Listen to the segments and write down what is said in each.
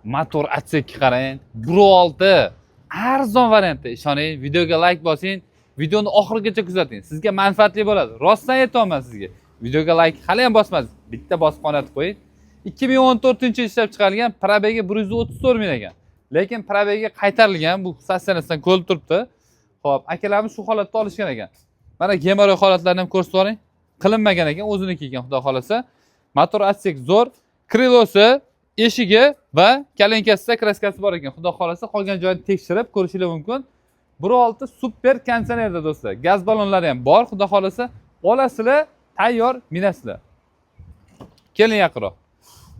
Motor отсек ka qarang. 1.6 arzon variantda. Ishoning, videoga like bosing, videoni oxirigacha kuzating. Sizga manfaatli bo'ladi. Rostdan aytyapman sizga. Videoga like hali ham bosmadingiz. Bitta bosib qonatib qo'ying. 2014 ishlab chiqarilgan, пробег i 134 ming ekan. Lekin пробег i qaytarilgan, bu состояние sidan ko'rinib turibdi. Xo'p, akalarimiz shu holatda olishgan ekan. Mana геморрой holatlarini ham ko'rsatib yuboring. Qilinmagan ekan, o'ziniki ekan, xudo xolasa. Motor отсек zo'r, крыло si, eshigi va коленка sida краска si bor ekan. Xudo xolasa, qolgan joyini tekshirib ko'rishinglar mumkin. 1.6 super konditsionerda, do'stlar. Gaz ballonlari ham bor, xudo xolasa. Olasizlar, tayyor minasizlar. Keling yaqinroq.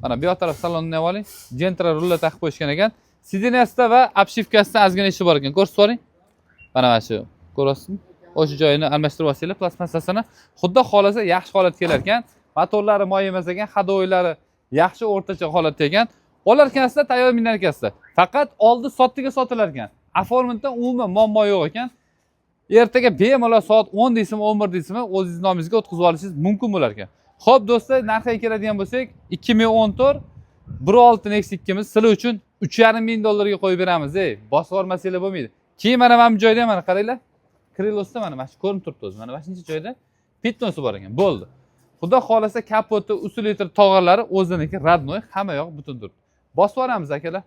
Mana bu yoq taraf salonni ham oling. Gentra rullar taqib qo'yishgan ekan. Сиденья sida va обшивка sida ozgina ishi bor ekan. Ko'rsatib yuboring. Mana shu ko'rasizmi? O'sha joyini almashtirib olsanglar plastmassasini. Xudo xolasa, yaxshi holatga kelar ekan. Motorlari moy emas ekan, ходовой lari yaxshi, o'rtacha holatda ekan. Olar ekansizlar, tayyor minar ekansizlar. Faqat oldi sotdiga sotilar ekan. Оформлен da umuman muammo yo'q ekan. Ertaga bemalol soat 10 deysizmi, 11 deysizmi, o'zingiz nomingizga o'tkazib olishingiz mumkin bo'lar ekan. Xo'p, do'stlar, narxiga keladigan bo'lsak, 2014 1.6 Nexia 2miz sizlar uchun 3,5 ming dollarga qo'yib beramiz, ey. Bosib yubormasanglar bo'lmaydi. Keyin mana bu joyda ham, mana qaranglar. Крыло sida mana shu ko'rinib turibdi o'zi. Mana shuncha joyda пятно si bor ekan. Bo'ldi. Xudo xolasa, kapoti, усилитель tog'orlari o'ziniki, родной, hamma yoq butun turibdi. Bosib yuboramiz, akalar.